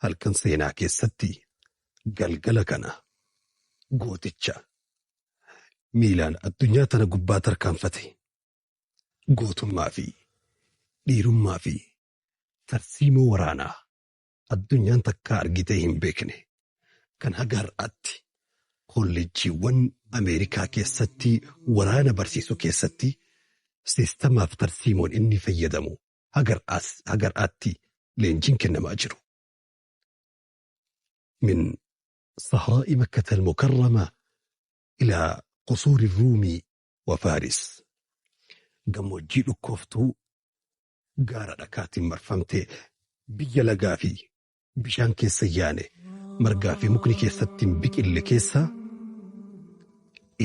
Halkan seenaa keessatti galgala kana gooticha miilaan addunyaa tana gubbaa tarkaanfate gootummaa fi dhiirummaa fi tarsiimoo waraanaa addunyaan takkaa argitee hin beekne kan haga har'aatti kolleejjiiwwan Ameerikaa keessatti waraana barsiisuu keessatti siistamaaf tarsiimoon inni fayyadamu haga har'aatti leenjiin kennamaa jiru. من صحراء مكة المكرمة إلى قصور الروم وفارس gammoojjii dhukkooftuu gaara dhakaatiin marfamtee biyya lagaa fi bishaan keessa yaane margaa fi mukni keessatti hin biqille keessa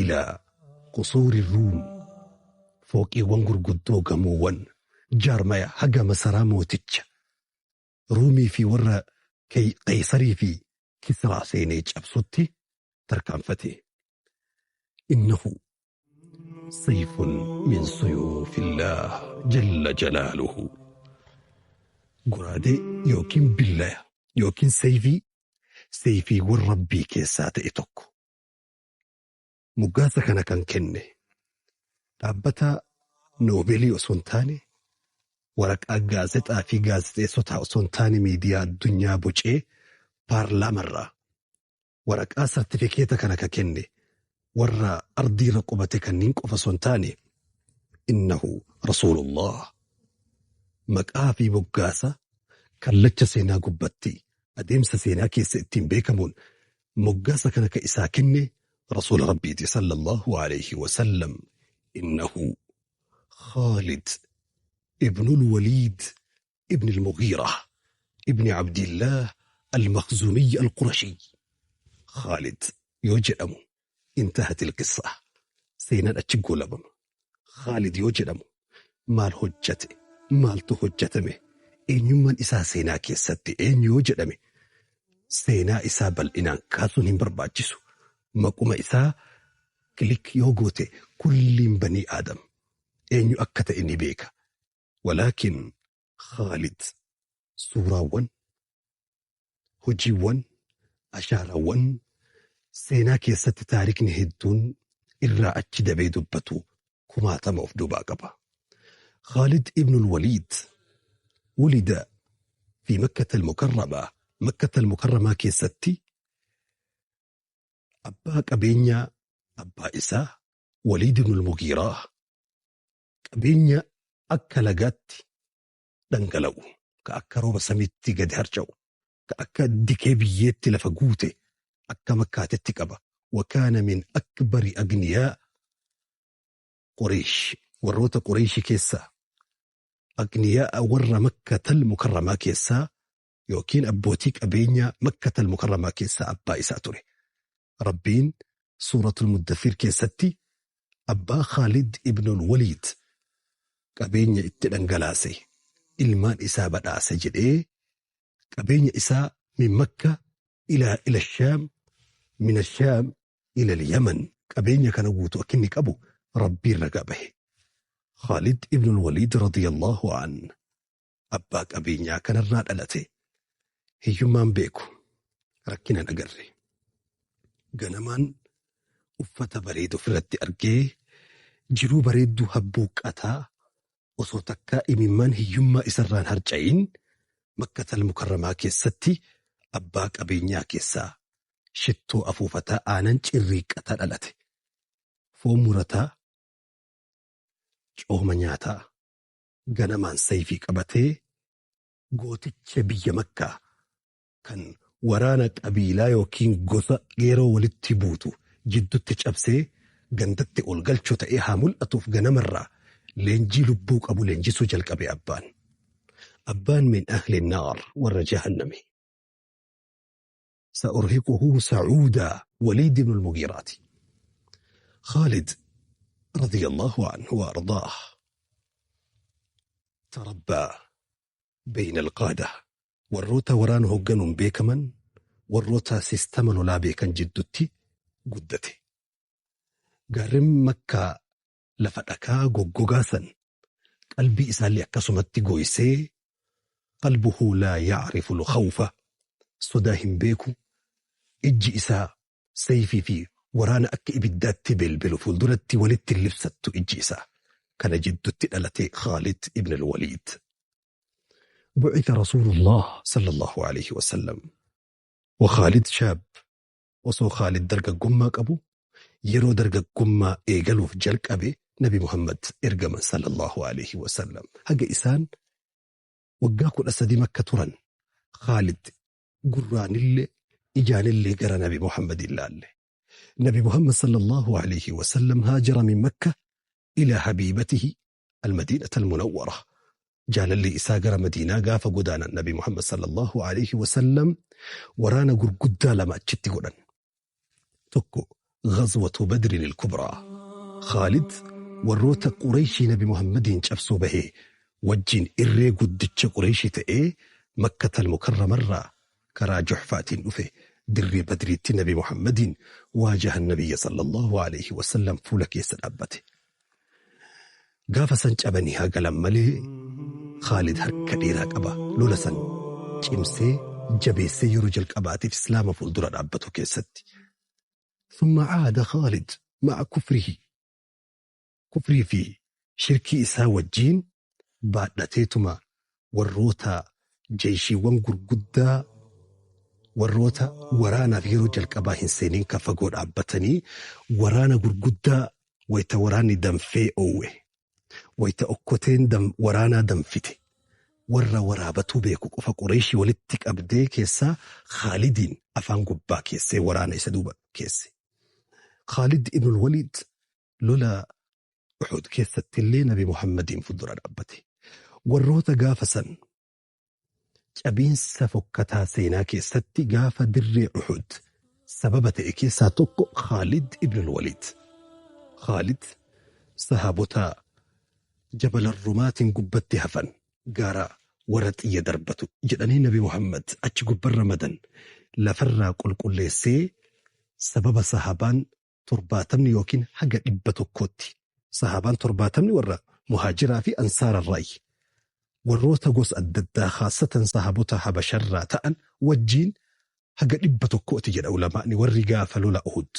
ilaa qusuuri ruum fooqiiwwan gurguddoo gamoowwan jaarmaya haga masaraa mooticha ruumii fi warra qeeysarii fi kisraa seenee cabsutti tarkaanfate. Innahu sayfun min suyuufillaah jalla jalaaluhu. Goraadee yookiin billaya yookiin sayfii sayfiiwwan rabbii keessaa ta'e tokko. Moggaasa kana kan kenne dhaabbata noobeelii osoo hin taane waraqaa gaazexaa fi gaazexeessotaa osoo hin taane miidiyaa addunyaa bocee paarlaamarraa waraqaa sartifikeeta kana ka kenne warra ardiirra qubate kanneen qofa osoo hin taane innahu rasuulullah maqaa fi moggaasa kallacha seenaa gubbatti adeemsa seenaa keessa ittiin beekamuun moggaasa kana ka isaa kenne rasuula rabbiiti sallallahu alayhi wasallam innahu Khaalid ابن الوليد ابن المغيرة ابن عبد الله المخزومي القرشي خالد yoo jedhamu انتهت القصة seenaan achi goolabama Khaalid yoo jedhamu maal hojjate maaltu hojjatame eenyummaan isaa seenaa keessatti eenyu yoo jedhame seenaa isaa bal'inaan kaasuun hin barbaachisu maquma isaa click yoo goote kulliin banii aadam eenyu akka ta'e ni beeka walaakin Khaalid suuraawwan hojiiwwan ashaaraawwan seenaa keessatti taarikni hedduun irraa achi dabee dubbatu kumaatama of duubaa qaba. خالد ابن الوليد ولد في مكة المكرمة مكة المكرمة keessatti abbaa qabeenyaa abbaa isaa Waliid ibn al-Mugiiraa qabeenya akka lagaatti dhangala'u ka akka rooba samiitti gadi harca'u ka akka dikee biyyeetti lafa guute akka makkaatetti qaba. وكان من أكبر أغنياء قريش warroota Qureeshii keessaa أغنياء warra Makkatal Mukarramaa keessaa yookiin abbootii qabeenyaa Makkatal Mukarramaa keessaa abbaa isaa ture. Rabbiin suuratul Muddathir keessatti abbaa Khaalid ibnul Waliid qabeenya itti dhangalaase ilmaan isaa badhaase jedhee qabeenya isaa min Makka ila Shaam min Shaam ila Yaman qabeenya kana guutuu akka inni qabu Rabbiin ragaa bahe. Khaalid ibnul Waliid radiyallahu an abbaa qabeenyaa kanarraa dhalate. Hiyyummaan beeku rakkinaan agarre. Ganamaan uffata bareedu ofirratti argee jiruu bareedduu habbuuqqataa osoo takkaa imimmaan hiyyummaa isarraan harca'iin Makkatal Mukarramaa keessatti abbaa qabeenyaa keessaa shittoo afuufataa aanan cirriiqqataa dhalate. Foon murataa cooma nyaataa ganamaan sayfii qabatee gooticha biyya Makkaa kan waraana qabiilaa yookiin gosa yeroo walitti buutu jidduutti cabsee gandatti ol galchuu ta'ee haa mul'atuuf ganamarraa leenjii lubbuu qabu leenjisuu jalqabe abbaan. Abbaan min ahli naar warra jahanname. سأرهقه سعودا وليد بن المغيرات خالد رضي الله عنه وأرضاه تربى بين القادة warroota waraana hoogganuun beekaman warroota sistama lolaa beekan jidduutti guddate. Gaarreen Makkaa lafa dhakaa goggogaa san qalbii isaallee akkasumatti gooysee قلبه لا يعرف الخوف. Sodaa hin beeku. Ijji isaa sayfii fi waraana akka ibiddaatti belbelu fuulduratti walitti hin libsattu ijji isaa. Kana jiddutti dhalate Khaalid ibn al-Waliid. Bu'itha Rasuulullah sallallahu alayhi wasallam. Wa Khaalid shaab. Osoo Khaalid dargaggummaa qabu yeroo dargaggummaa eegaluuf jalqabe Nabi Muhammad ergaman sallallahu alayhi wasallam. Haga isaan waggaa 13 Makka turan Khaalid gurraanillee ijaanillee gara Nabi Muhammad hin laalle. Nabi Muhammad sallallahu alayhi wasallam haajara min Makka ilaa habiibatihi al-Madiinata al-Munawwara. Jaalalli isaa gara Madiinaa gaafa godaanan Nabi Muhammad sallallahu alayhi wasallam waraana gurguddaa lama achitti godhan. Tokko Ghazwatu Badrin al-Kubraa. Khaalid warroota Qurayshii Nabi Muhammadiin cabsuu bahee wajjin irree guddicha Qurayshii ta'ee Makkata al-Mukarramarraa karaa Juhfaatiin dhufe dirree Badriitti Nabi Muhammadiin waajahan Nabiyya sallallahu alayhi wasallam fuula keessa dhaabbate. Gaafa san cabanii haa galan malee Khaalid harka dheeraa qaba. Lola san cimsee jabeessee yeroo jalqabaatiif Islaama fuuldura dhaabbatu keessatti. Thumma caada Khaalid ma'a kufrihi. Kufrii fi shirkii isaa wajjiin baadhateetuma warroota jeeshiiwwan gurguddaa warroota waraanaaf yeroo jalqabaa hin seeniin ka fagoo dhaabbatanii waraana gurguddaa wayita waraanni danfee oowwe wayita okkoteen waraanaa danfite warra waraabatuu beeku qofa Qureeshii walitti qabdee keessaa Khaalidiin afaan gubbaa keessee waraana isa duuba keesse. Khaalid ibn Waliid lola Uhud keessatti illee Nabi Muhammadiin fuuldura dhaabbate. Warroota gaafa san cabiinsa fokkataa seenaa keessatti gaafa dirree Uhud sababa ta'e keessaa tokko Khaalid ibn Waliid. Khaalid sahaabota Jabal Rumaatiin gubbatti hafan gaara warra xiyya darbatu jedhanii Nabi Muhammad achi gubbarra madan lafarraa qulqulleessee sababa sahaabaan 70 yookiin haga 100tti sahaabaan 70 warra muhaajiraa fi ansaararraayi warroota gosa adda addaa khaasatan sahaabota Habasharraa ta'an wajjiin haga 100tti jedha ulamaa'ni warri gaafa lola Uhud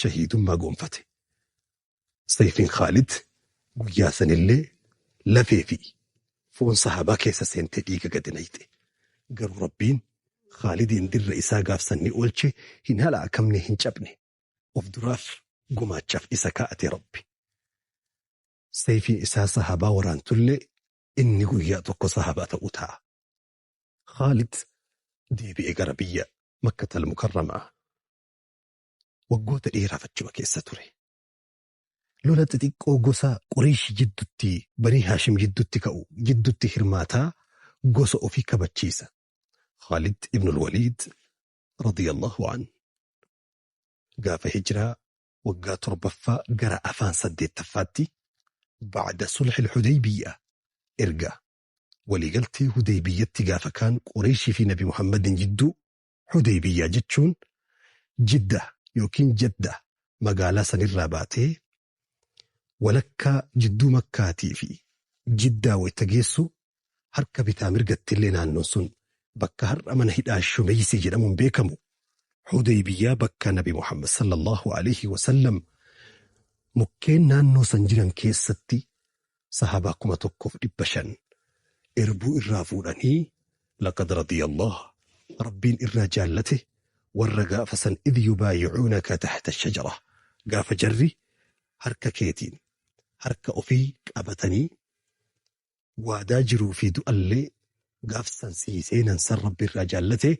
shahiidummaa gonfate. Sayfiin Khaalid guyyaa sanillee lafee fi foon sahaabaa keessa seentee dhiiga gadi nayxe. Garuu Rabbiin Khaalidiin dirra isaa gaafsan ni oolche, hin halaakamne, hin cabne. Of duraaf gumaachaaf isa kaa'ate Rabbi. Sayfiin isaa sahaabaa waraantullee inni guyyaa tokko sahaabaa ta'uu ta'a. Khaalid deebi'ee gara biyya Makkatal Mukarramaa waggoota dheeraaf achuma keessa ture. Lola xixiqqoo gosa Qureesh jiddutti Banii Haashim jiddutti ka'u jiddutti hirmaataa gosa ofii kabachiisa. Khaalid ibnul Waliid radiyallahu an gaafa hijiraa waggaa 7ffaa gara afaan 8ffaatti ba'da sulhil Hudaybiyya erga waliigaltee Hudaybiyyatti gaafa kaan Qureeshii fi Nabi Muhammadin jidduu Hudaybiyyaa jechuun Jidda yookiin Jadda magaalaa sanirraa baatee walakkaa jidduu Makkaatii fi Jiddaa wayta geessu harka bitaa mirgattillee naannoon sun bakka har'a mana hidhaa Shumeysii jedhamuun beekamu Hudaybiyyaa bakka Nabi Muhammad sallallahu alaihi wasallam mukkeen naannoo san jiran keessatti sahaabaa 1500 irbuu irraa fuudhanii laqad radiyallah Rabbiin irraa jaallate warra gaafa san idh yubaayi'uunaka tahta shajara gaafa jarri harka keetiin harka ofii qabatanii waadaa jiruu fi du'allee gaafsan sii seenan san Rabbi irraa jaallate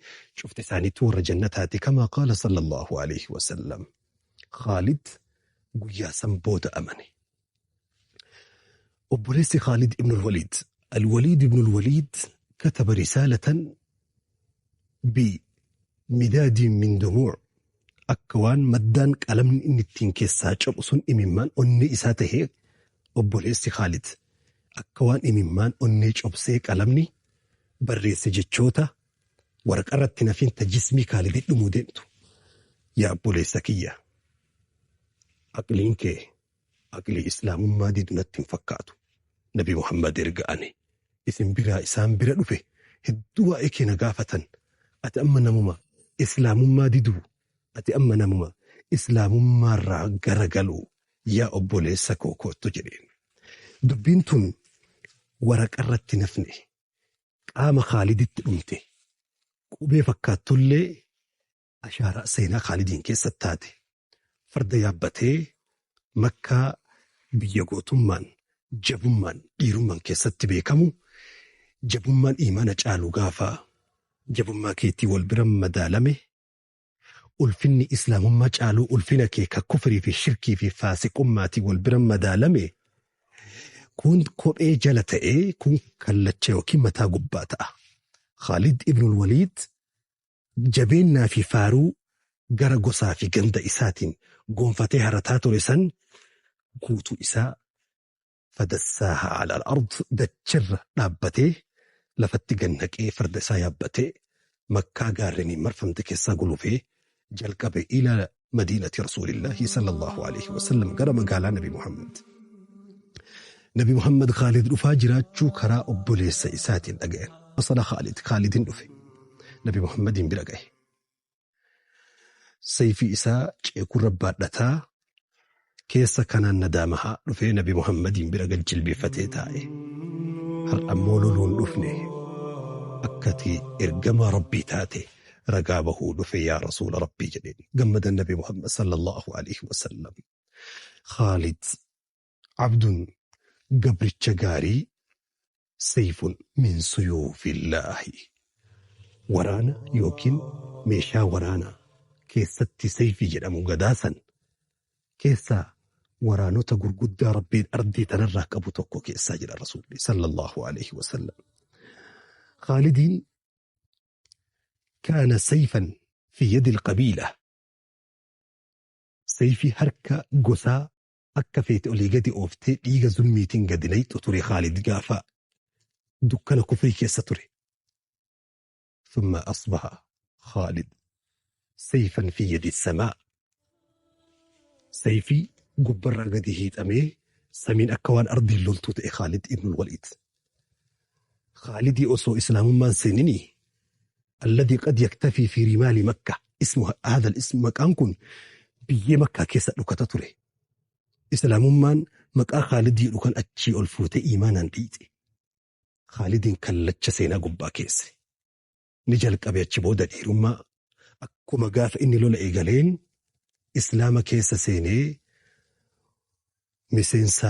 cufti isaaniitu warra jannataati kamaa qaala sallallahu alaihi wasallam. Khaalid guyyaa san booda amane. Obboleessi Khaalid ibn al-Waliid Al-Waliid ibn al-Waliid kataba risaalatan bi midaadiin min dumuu' akka waan maddaan qalamni inni ittiin keessaa cophu sun imimmaan onnee isaa tahee obboleessi Khaalid akka waan imimmaan onnee cobsee qalamni barreesse jechoota waraqarratti nafin ta jismii Khaalidi dhumuu deemtu. Yaa obboleessa kiyya, aqliin kee aqlii islaamummaa didu natti hin fakkaatu. Nabi Muhammad erga ani isin biraa isaan bira dhufe hedduu waa'ee kee na gaafatan. Ati amma namuma islaamummaa diduu, ati amma namuma islaamummaarraa garagaluu, yaa obboleessa koo koottu jedheen. Dubbiin tun waraqarratti nafne, qaama Khaaliditti dhumte. Qubee fakkaattullee ashaaraa seenaa Khaalidiin keessatti taate. Farda yaabbatee Makkaa, biyya gootummaan, jabummaan, dhiirummaan keessatti beekamu, jabummaan imaana caalu gaafa jabummaa keetii wal bira madaalame, ulfinni islaamummaa caaluu ulfina kee ka kufrii fi shirkii fi faasiqummaatii wal bira madaalame, kun kophee jala ta'ee kun kallacha yookiin mataa gubbaa ta'a. Khaalid ibnul Waliid jabeennaa fi faaruu gara gosaa fi ganda isaatiin gonfatee harataa ture san guutuu isaa fadassaaha alal ard, dachirra dhaabbatee lafatti gannaqee, farda isaa yaabbatee Makkaa gaarreniin marfamte keessaa gulufee jalqabe ila madiinati rasuulillaahi sallallahu alaihi wasallam, gara magaalaa Nabi Muhammad. Nabi Muhammad Khaalid dhufaa jiraachuu karaa obboleessa isaatiin dhaga'an. Wasala Khaalid, Khaalidin dhufe. Nabi Muhammadiin bira gahe. Sayfii isaa ceekurra baadhataa keessa kanaan nadaamahaa dhufee Nabi Muhammadiin bira gad jilbeeffatee taa'e. Har'a ammoo loluun dhufne, akkati ergamaa Rabbii taate ragaa bahuu dhufe, yaa rasuula Rabbii jedheen. Gammadan Nabi Muhammad sallallahu alaihi wasallam. Khaalid abdun, gabricha gaarii, sayfun min suyuufillaahi. Waraana yookiin meeshaa waraanaa keessatti sayfii jedhamu gadaasan keessaa waraanota gurguddaa Rabbiin ardii tanarraa qabu tokko keessaa jira rasuulli sallallahu alaihi wasallam. Khaalidiin kaana sayfan fi yadi alqabiila. Sayfii harka gosaa akka feete olii gadi ooftee dhiiga zulmiitiin gadi nayxu ture Khaalid gaafa dukkana kufrii keessa ture. ثم أصبح خالد سيفا في يد السماء. Sayfii gubbarraa gadi hiixamee samiin akka waan ardiin loltuu ta'e Khaalid ibn Waliid. Khaalidii osoo islaamummaan seeninii alladhi qad yaktafii fi rimaali Makka ismu hadha ism, maqaan kun biyyee Makkaa keessa dhukata ture. Islaamummaan maqaa Khaalid jedhu kan achii ol fuutee imaanaan dhiixe. Khaalidiin kallacha seenaa gubbaa keesse. Ni jalqabe achi booda dhiirummaa. Akkuma gaafa inni lola eegaleen islaama keessa seenee miseensa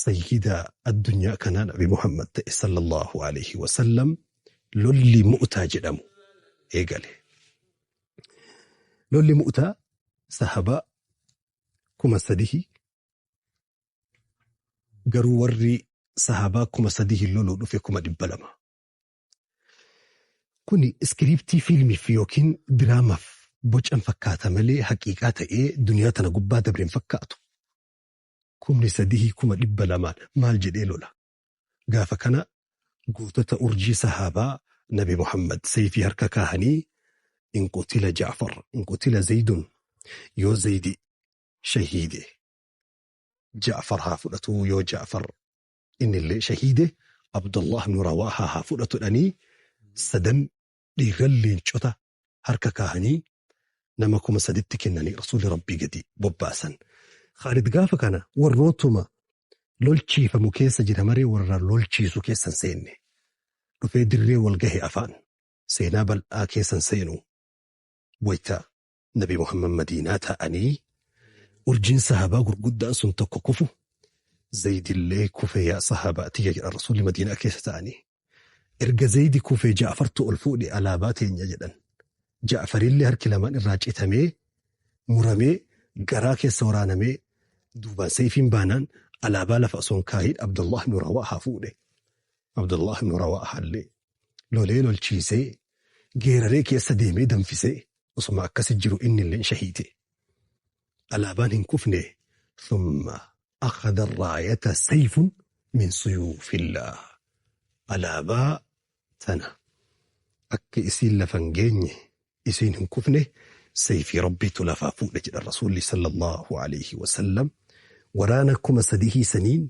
sayyida addunyaa kanaa Nabi Muhammad ta'e sallallahu alaihi wasallam, lolli Mu'taa jedhamu eegale. Lolli Mu'taa sahabaa 3000, garuu warri sahabaa 3000 loluu dhufe 200,000. Kuni iskiriiptii fiilmiif yookiin diraamaaf bocan fakkaata malee haqiiqaa ta'ee duniyaa tana gubbaa dabreen fakkaatu. 3000 200,000n maal jedhee lola? Gaafa kana gootota urjii sahaabaa Nabi Muhammad sayfii harka kaahanii, in qutila Jaafar, in qutila Zaydun, yoo Zaydi shahiide Jaafar haa fudhatu, yoo Jaafar innillee shahiide Abdullah ibn Rawaahaa haa fudhatu dhanii, sadan dhiirran leencota harka kaahanii nama 3000tti kennanii rasuulli Rabbii gadi bobbaasan. Khaalid gaafa kana warrootuma lolchiifamu keessa jira maree warra lolchiisu keessa hin seenne. Dhufee dirree wal gahe afaan seenaa bal'aa keessa hin seenu. Wayita Nabi Muhammad Madiinaa taa'anii urjiin sahabaa gurguddaan sun tokko kufu, Zaydillee kufe yaa sahabaa tiyya jedhan rasuulli Madiinaa keessa taa'anii. Erga Zaydi kufee Ja'fartu ol fuudhe alaabaa teenya jedhan. Ja'farillee harki lamaan irraa citamee, muramee, garaa keessa waraanamee duubaan sayfiin baanaan alaabaa lafa osoo hin kaahin Abdullah ibn Rawaahaa fuudhe. Abdullah ibn Rawaahaa illee lolee lolchiisee, geeraree keessa deemee danfisee, osuma akkasi jiru inni illee shahiite. Alaabaan hin kufne. Thumma akhadha raayata sayfun min suyuufillah. Alaabaa tana akka isiin lafa hin geenye, isiin hin kufne, sayfii Rabbiitu lafaa fuudhe jedhan rasuulli sallallahu alaihi wasallam. Waraana 3000 saniin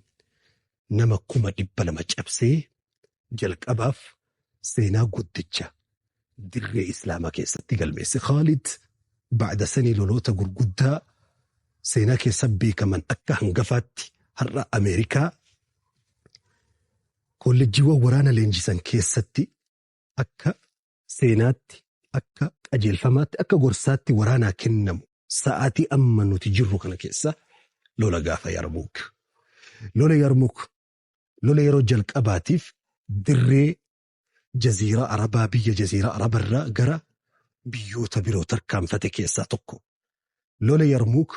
nama 200,000 cabsee jalqabaaf seenaa guddicha. Dirree Islaamaa keessatti galmeesse. Khaalid ba'da sanii loloota gurguddaa seenaa keessa beekaman akka hangafaatti har'a Ameerikaa kolleejjiiwwan waraana leenjisan keessatti akka seenaatti, akka qajeelfamaatti, akka gorsaatti waraanaa kennamu sa'aatii amma nuti jirru kana keessa lola gaafa Yarmuuk. Lola Yarmuuk lola yeroo jalqabaatiif dirree jaziiraa Arabaa biyya jaziiraa Arabarraa gara biyyoota biroo tarkaanfate keessaa tokko. Lola Yarmuuk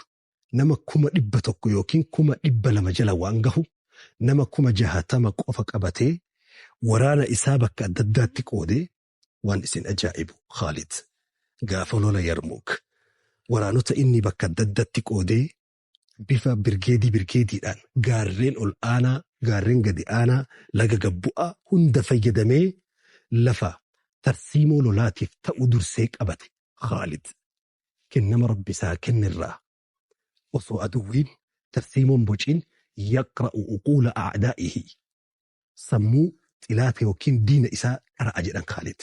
nama 100,000 yookiin 200,000 jala waan gahu nama 60,000 qofa qabatee waraana isaa bakka adda addaatti qoodee waan isin ajaa'ibu Khaalid gaafa lola Yarmuuk waraanota inni bakka adda addaatti qoodee bifa birgeedii birgeediidhaan gaarreen ol aanaa gaarreen gadi aanaa laga gabbu'aa hunda fayyadamee lafa tarsiimoo lolaatiif ta'u dursee qabate Khaalid kennama rabbi isaa kennirraa osoo aduwwiin tarsiimoon bociin yaqra'u uquula a'daa'ihi sammuu xilaata yookiin diina isaa qara'a jedhan Khaalid.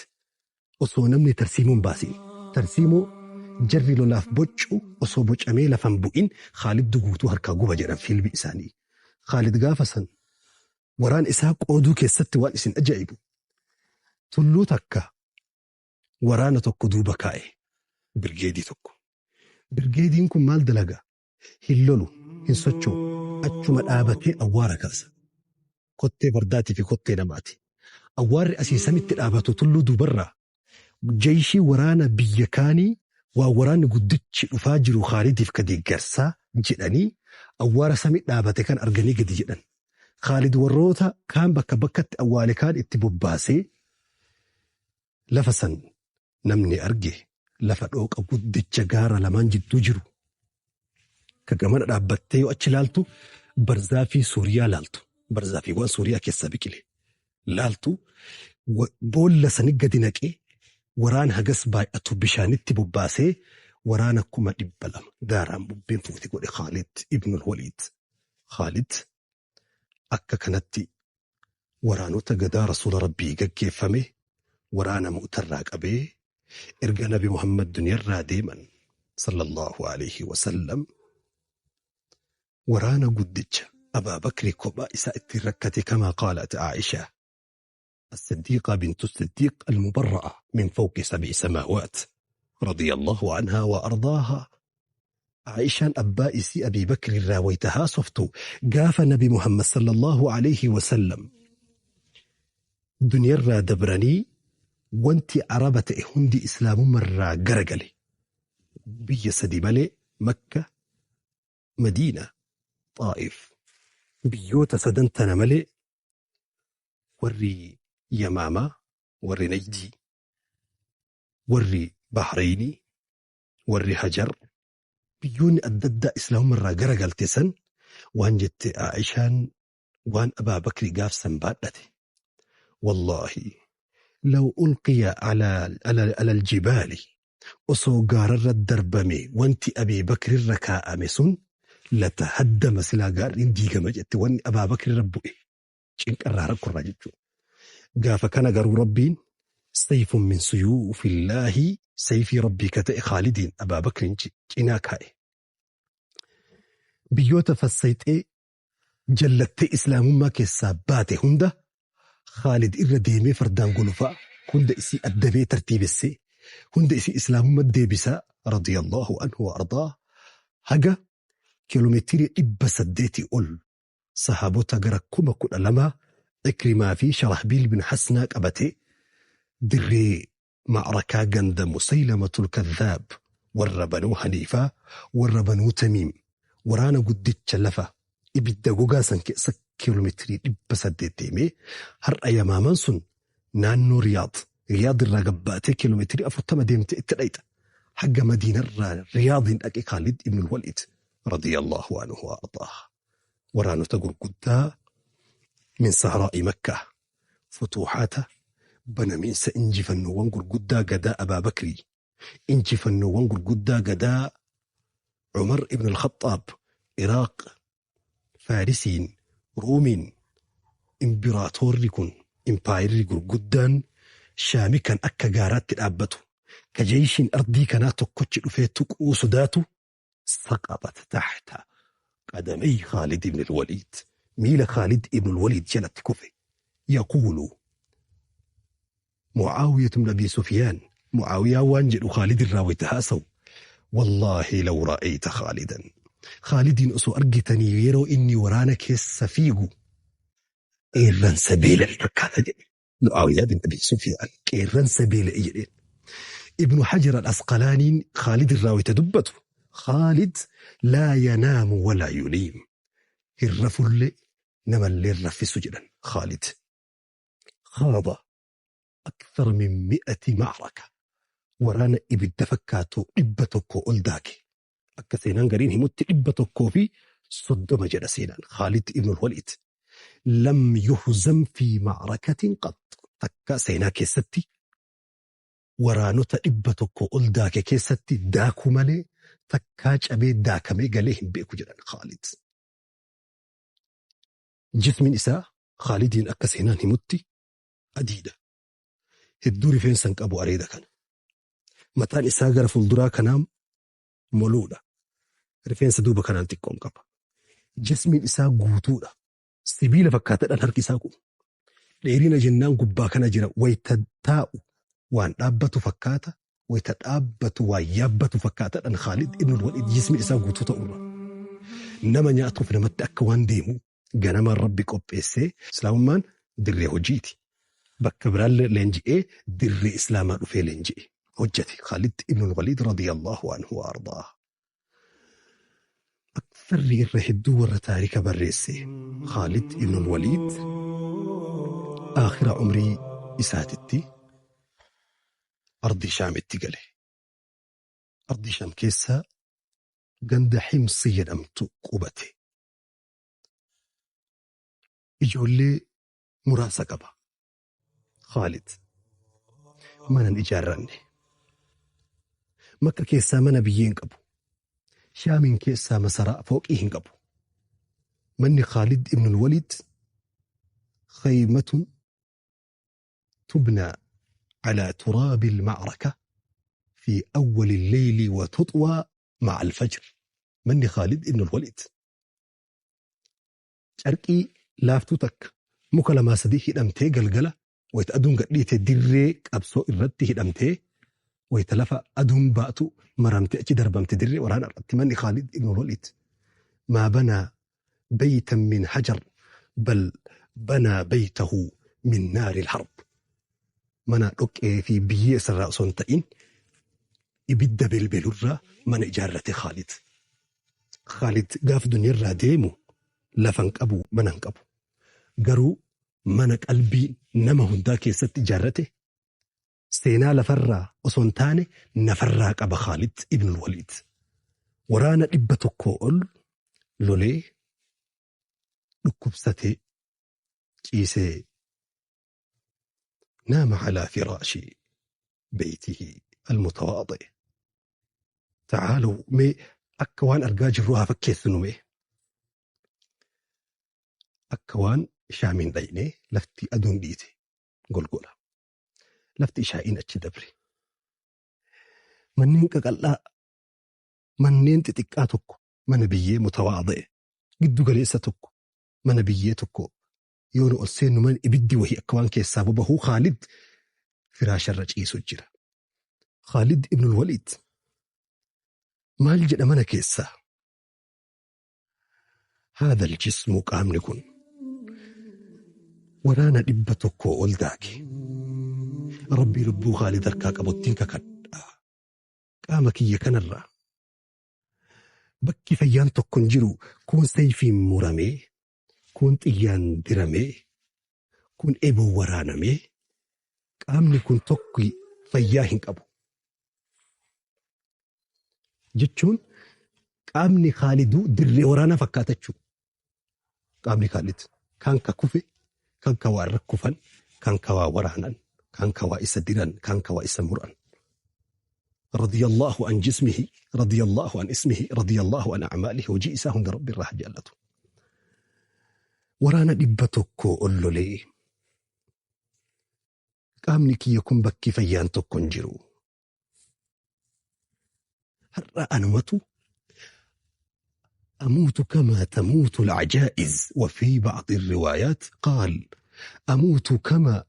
Osoo namni tarsiimoon baasin tarsiimoo jarri lolaaf bocu osoo bocamee lafan bu'in Khaalid guutuu harkaa guba jedhan fiilmi isaanii. Khaalid gaafa san waraan isaa qooduu keessatti waan isin ajaa'ibu tulluu takka waraana tokko duuba kaa'e birgeedii tokko. Birgeediin kun maal dalaga? Hin lolu, hin socho'u, achuma dhaabatee awwaara kaasa. Kottee fardaatii fi kottee namaati. Awwaarri asii samitti dhaabatu tulluu duubarraa jeeshii waraana biyya kaanii waa waraanni guddichi dhufaa jiru Khaalidiif ka deeggarsaa jedhanii awwaara samii dhaabate kan arganii gadi jedhan. Khaalid warroota kaan bakka bakkatti awwaale kaan itti bobbaasee lafa san namni arge lafa dhooqa guddicha gaara lamaan jidduu jiru. Ka gamana dhaabbattee yoo achi laaltu barzaafii Suuriyaa laaltu. Barzaafiiwwan Suuriyaa keessaa biqile. Laaltu boolla sani gadi naqee waraana hagas baay'atu bishaanitti bobbaasee waraana 200,000 gaaraan bubbeen fuute godhe Khaalid ibnul Waliid. Khaalid akka kanatti waraanota gadaa rasuula rabbii gaggeeffame waraana Mu'tarraa qabee erga Nabi Muhammad duniyarraa deeman sallallahu alayhi wasallam waraana guddicha Abaa Bakri kophaa isaa ittiin rakkate kamaa qaalat Aisha الصديقة بنت الصديق المبرأة من فوق 7 سماوات رضي الله عنها وأرضاها. عائشة أبا إسي أبي بكر راويتها صفتو قاف نبي محمد صلى الله عليه وسلم دنيا را دبرني وانتي عربة هندي إسلام مرة قرقلي بي سدي ملي مكة مدينة طائف بيوت سدنتنا ملي وري يمامة وري نجدي وري بحريني وري هجر بيون أدد إسلام مرة قرقل تسن وان جت عائشان وان أبا بكر قاف سنبادتي والله لو ألقي على على الجبال osoo gaararra darbame wanti Abii Bakrirra kaa'ame sun latahaddama silaa gaarriin diigama jette wanni Abaa Bakrirra bu'e cinqarraa rakkorraa jechuudha. Gaafa kana garuu Rabbiin sayfun min suyuufillaahi sayfii Rabbii ka ta'e Khaalidiin Abaa Bakriin cinaa kaa'e. Biyyoota fassayxee jallattee islaamummaa keessaa baate hunda Khaalid irra deemee fardaan golofaa hunda isii addabee tartiibessee hunda isii islaamummaa deebisaa radiyallahu anhu wa ardaa haga kiiloomeetirii 800 ol sahaabota gara 12,000 Ikrimaa fi Sharahbiil bin Hasnaa qabatee dirree macrakaa ganda Musaylamatul Kadhaab warra Banuu Haniifaa warra Banuu Tamiim waraana guddicha lafa ibidda gogaa san keessa kiiloomeetirii 800 deemee har'a Yamaamaan sun naannoo Riyaad Riyaad irraa gabbaatee kiiloomeetirii 40 deemtee itti dhayxa. Haga Madiinarraa Riyaadiin dhaqe Khaalid ibnul Waliid radiyallahu anhu wa ardaah. Waraanota gurguddaa min sahraa'i Makkaa futuuhaata banamiinsa injifannoowwan gurguddaa gadaa Abaa Bakrii injifannoowwan gurguddaa gadaa Umar ibn al-Khattaab Iraaq Faarisiin Ruumiin imbiraatoorri kun impaayirri gurguddaan Shaami kan akka gaaraatti dhaabbatu, ka jeeshiin ardii kanaa tokkochi dhufee tuquu sodaatu, saqaxat taxta qadamay Khaalid ibn al-Waliid. Miila Khaalid ibn al-Waliid jalatti kufe. Yaquulu Mucaawiyatu ibn Abi Sufyaan, Mucaawiyaa waan jedhu Khaalid irraa wayta haasawu, Wallaahi law ra'ayta Khaalidan. Khaalidiin osoo argitanii yeroo inni waraana keessa fiigu qeerransa beela'e fakkaata jedhe. Mu'aawiyaa bin Abi Sufyaan qeerransa beela'e jedheen. Ibnu Hajar al-Asqalaaniin Khaalid irraa wayta dubbatu, Khaalid laa yanaamu walaa yuniim. Hin rafullee namallee hin raffisu jedhan Khaalid. Khaada akthar min mi'ati ma'raka. Waraana ibidda fakkaatu 100 ol daake. Akka seenaan gariin himutti 130 jedha seenaan Khaalid ibn al-Waliid. Lam yuhzam fi ma'rakatin qax. Takka seenaa keessatti waraanota 100 ol daake keessatti daakuu malee takkaa cabee daakamee galee hin beeku jedhan Khaalid. Jismiin isaa Khaalidiin akka seenaan himutti adiidha. Hedduu rifeensa hin qabu areeda kana. Mataan isaa gara fuulduraa kanaa moluudha. Rifeensa duuba kanaan xiqqoon qaba. Jismiin isaa guutuudha. Sibiila fakkaatadhaan harki isaa kun. Dheerina jennaan gubbaa kana jira. Wayita taa'u waan dhaabbatu fakkaata. Wayita dhaabbatu waan yaabbatu fakkaatadhaan Khaalid ibn Waliid jismiin isaa guutuu ta'urra. Nama nyaatuuf namatti akka waan deemu ganamaan Rabbi qopheessee Islaamummaan dirree hojiiti. Bakka biraallee leenji'ee dirree Islaamaa dhufee leenji'e. Hojjate Khaalid ibn Waliid radiyallahu anhu wa ardaa. Aktharri irra hedduu warra taarika barreesse Khaalid ibn Waliid aakhira umrii isaatitti ardii Shaamitti gale. Ardii Shaam keessa ganda Himsi jedhamtu qubate. Ijoollee muraasa qaba. Khaalid mana hin ijaarranne. Makka keessaa mana biyyee hin qabu. Shaamiin keessaa masaraa fooqii hin qabu. Manni Khaalid ibn Waliid khaymatun tubnaa على تراب المعركة في أول الليل وتطوى مع الفجر. Manni Khaalid ibn Waliid carqii laaftuu takka muka lamaa sadii hidhamtee galgala wayita aduun gadhiite dirree qabsoo irratti hidhamtee wayita lafa aduun baatu maramtee achi darbamte dirree waraana irratti manni Khaalid ibn Waliid. Maa banaa baytan min hajar bal banaa baytahu min naari al-harb. Mana dhoqqee fi biyyee isarraa osoo hin ta'in ibidda belbelurraa mana ijaarrate Khaalid. Khaalid gaaf duniyarraa deemu lafa hin qabu, mana hin qabu. Garuu mana qalbii nama hundaa keessatti ijaarrate seenaa lafarraa osoo hin taane nafarraa qaba Khaalid ibn Waliid. Waraana 100 ol lolee dhukkubsatee ciisee naama calaa firaashi beytihi almutawaadi. Ta'aalaw mee akka waan argaa jirru haa fakkeessinu mee. Akka waan Shaamiin dhaynee lafti aduun dhiite golgola. Lafti ishaa'iin achi dabre. Manneen qaqal'aa, manneen xixiqqaa tokko, mana biyyee mutawaadi'e, giddu galeessa tokko, mana biyyee tokko yoo nu ol seennu mana ibiddi wahii akka waan keessaa bobahuu Khaalid firaasharra ciisu jira. Khaalid ibn Waliid maal jedha mana keessaa? Haadha aljismu qaamni kun waraana 100 ol daake. Rabbii lubbuu Khaalid harkaa qabuttiin kakadha. Qaama kiyya kanarraa bakki fayyaan tokko hin jiru, kun sayfiin muramee, kun xiyyaan diramee, kun eboon waraanamee, qaamni kun tokko fayyaa hin qabu. Jechuun qaamni Khaaliduu dirree waraanaa fakkaata jechuudha. Qaamni Khaalid kan ka kufe, kan ka waa irra kufan, kan ka waa waraanan, kan ka waa isa diran, kan ka waa isa muran. Radiyallahu an jismihi, radiyallahu an ismihi, radiyallahu an a'maalihi, hojii isaa hunda Rabbi irraa haa jaallatu. Waraana 100 ol lolee Qaamni kiyya kun bakki fayyaan tokko hin jiru. Har'a anumatu أموت كما تموت العجائز وفي بعض الروايات قال أموت كما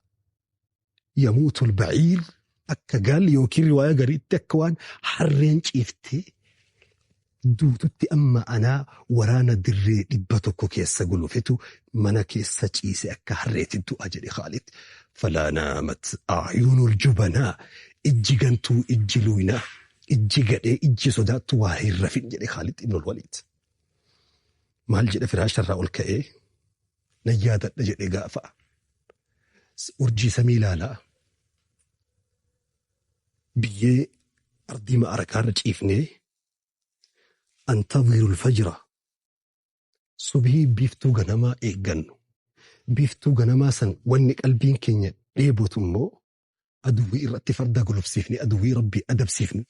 يموت البعير akka gaalli yookiin riwaayaa gariitti akka waan harreen ciiftee duututti amma anaa waraana dirree 100 keessa gulufetu mana keessa ciise akka harreetti du'a jedhe Khaalid. Falaa naamat a'yunul jubanaa ijji gantuu ijji luynaa ijji gadhee ijji sodaattu waa hin rafin jedhe Khaalid ibnul Waliid. Maal jedhe firaasharraa ol ka'ee nan yaadadha jedhe gaafa urjii samii ilaalaa biyyee ardii ma'arakaarra ciifnee antadhiru alfajra subhii biiftuu ganamaa eeggannu biiftuu ganamaa san wanni qalbiin keenya dheebotu immoo aduwwii irratti farda gulufsiifne aduwwii rabbii adabsiifnu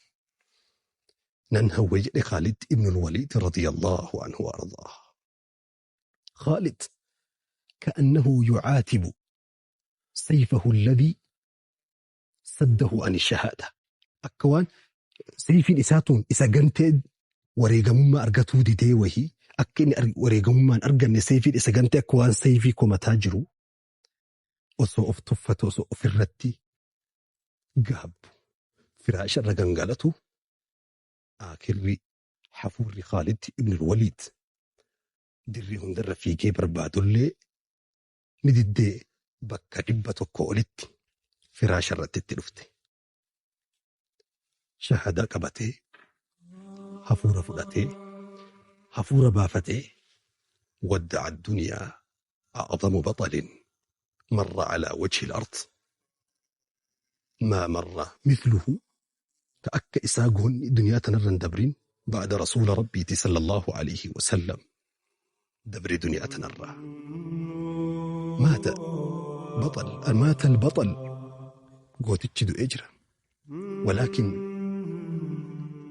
nan hawwe jedhe Khaalid ibnul Waliid radiyallahu anhu wa ardaah. Khaalid ka'annahu yucaatibu sayfahu alladhi saddahu ani shahaada. Akka waan sayfiin isaa tun isa gantee wareegamummaa argatuu didee wahii akka inni wareegamummaan arganne sayfiin isa gantee akka waan sayfii komataa jiru osoo of tuffatu osoo ofirratti gaabbu firaasha irra gangalatu akirri hafuurri Khaalid ibn Waliid dirree hundarra fiigee barbaadullee ni diddee bakka 100 olitti firaasha irratti itti dhufte. Shahadaa qabatee hafuura fudhatee hafuura baafatee wadda'a addunyaa a'zamu batalin marra alaa wajhi al-ard maa marra mithluhu ka akka isaa goonni duniyaa tanarra hin dabrin ba'da rasuula rabbiiti sallallahu alayhi wa sallam dabre duniyaa tanarraa. Maata batal maata al-batal gootichi du'ee jira. Walaakin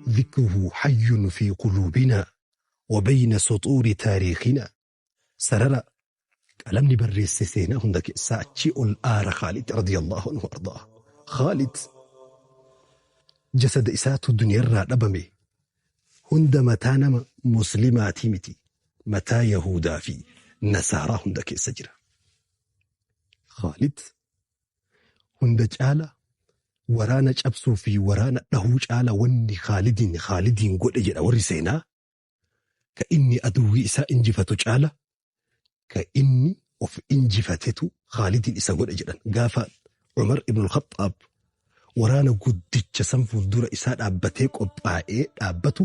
ذكره حي في قلوبنا وبين سطور تاريخنا سرر قلمني بريس سينا هندك ساتشي الآر خالد رضي الله عنه وأرضاه. خالد جسد إسات الدنيا الرابمي هند متانا مسلماتي متي متى يهودا في نصارى هندك سجرة. خالد هند جالة waraana cabsuu fi waraana dhahuu caala wanni Khaalidiin godhe jedha warri seenaa ka inni aduwwii isaa injifatu caala ka inni of injifatetu Khaalidiin isa godhe jedhan. Gaafa Umar ibn al-Khattaab waraana guddicha san fuuldura isaa dhaabbatee qophaa'ee dhaabbatu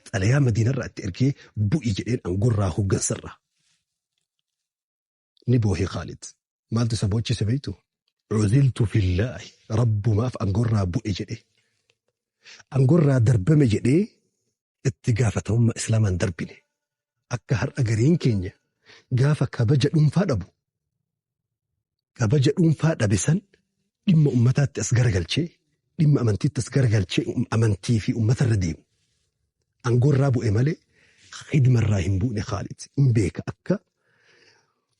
xalayaa Madiinarraa itti ergee bu'i jedheen angorraa hooggansarraa. Ni boohe Khaalid. Maaltu isa boochise beektu? عزلت في الله رب ما في أنقرها بؤي جدي أنقرها دربمي جدي اتقافة هم إسلاما دربني أكهر أقرين كينيا قافة كبجة أم فادبو كبجة أم فادبسن إما أمتات تسقر قلتشي إما أمنتي تسقر قلتشي أمنتي في أمة الرديم أنقرها بؤي مالي خدمة الراهن بؤني خالد إمبيك أكا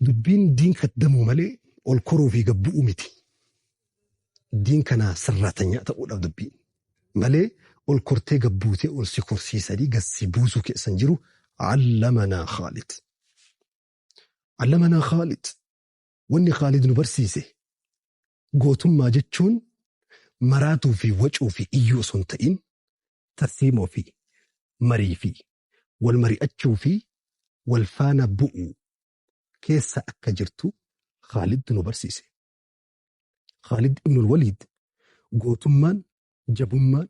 دبين دين خدمو مالي ol koruu fi gabbu'u miti. Diin kana sirraatanya ta'uudhaaf dubbiin. Malee ol kortee gabbuutee ol si korsiisanii gassi buusuu keessan jiru allamanaa Khaalid. Allamanaa Khaalid. Wanni Khaalid nu barsiise gootummaa jechuun maraatuu fi wacuu fi iyyuu osoo hin ta'in tarsiimoo fi marii fi wal mari'achuu fi wal faana bu'uu keessa akka jirtu Khaalid nu barsiise. Khaalid ibn al-Waliid gootummaan, jabummaan,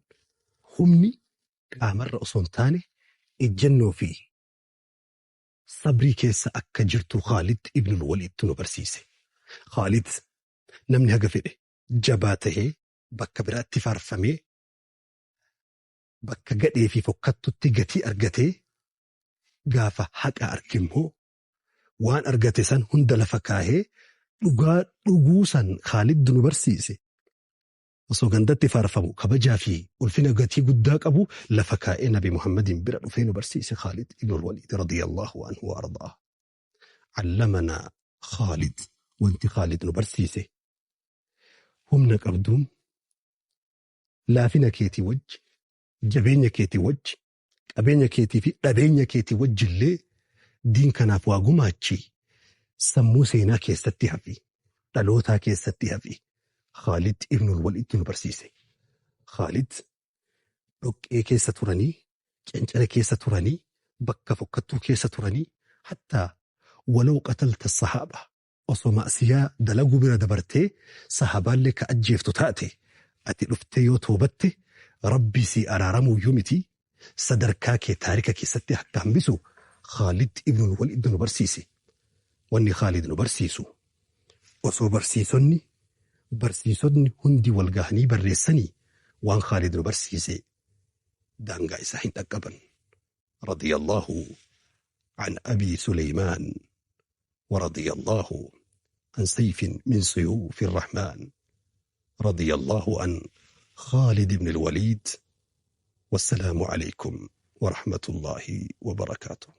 humni qaamarra osoo hin taane ejjennoo fi sabrii keessa akka jirtu Khaalid ibn al-Waliid nu barsiise. Khaalid namni haga fedhe jabaa tahee bakka biraatti faarfamee bakka gadhee fi fokkattutti gatii argatee gaafa haqa arge immoo waan argate san hunda lafa kaahee dhugaa dhuguu san Khaalid nu barsiise. Osoo gandatti faarfamu kabajaa fi ulfina gatii guddaa qabu lafa kaa'ee Nabi Muhammadiin bira dhufee nu barsiise Khaalid ibn al-Waliid radiyallahu anhu wa ardaa. Allamanaa Khaalid wanti Khaalid nu barsiise. Humna qabduun, laafina keetii wajji, jabeenya keetii wajji, qabeenya keetii fi dhabeenya keetii wajjillee diin kanaaf waa gumaachi. Sammuu seenaa keessatti hafi, dhalootaa keessatti hafi. Khaalid ibnul Waliid nu barsiise. Khaalid dhoqqee keessa turanii, cancara keessa turanii, bakka fokkattuu keessa turanii, hattaa walaw qatalta sahaaba, osoo ma'siyaa dalaguu bira dabartee sahaabaallee ka ajjeeftu taate, ati dhuftee yoo toobatte Rabbii sii araaramuuyyuu miti, sadarkaa kee taarika keessatti akka hambisu Khaalid ibnul Waliid nu barsiise. Wanni Khaalid nu barsiisu, osoo barsiisonni hundi wal gahanii barreessanii waan Khaalid nu barsiise daangaa isaa hin dhaqqaban. Radiyallahu an Abi Suleymaan wa radiyallahu an sayfin min suyuufi Rahmaan, radiyallahu an Khaalid ibn al-Waliid. Wassalaamu alaykum wa rahmatullahi wa barakaatuh.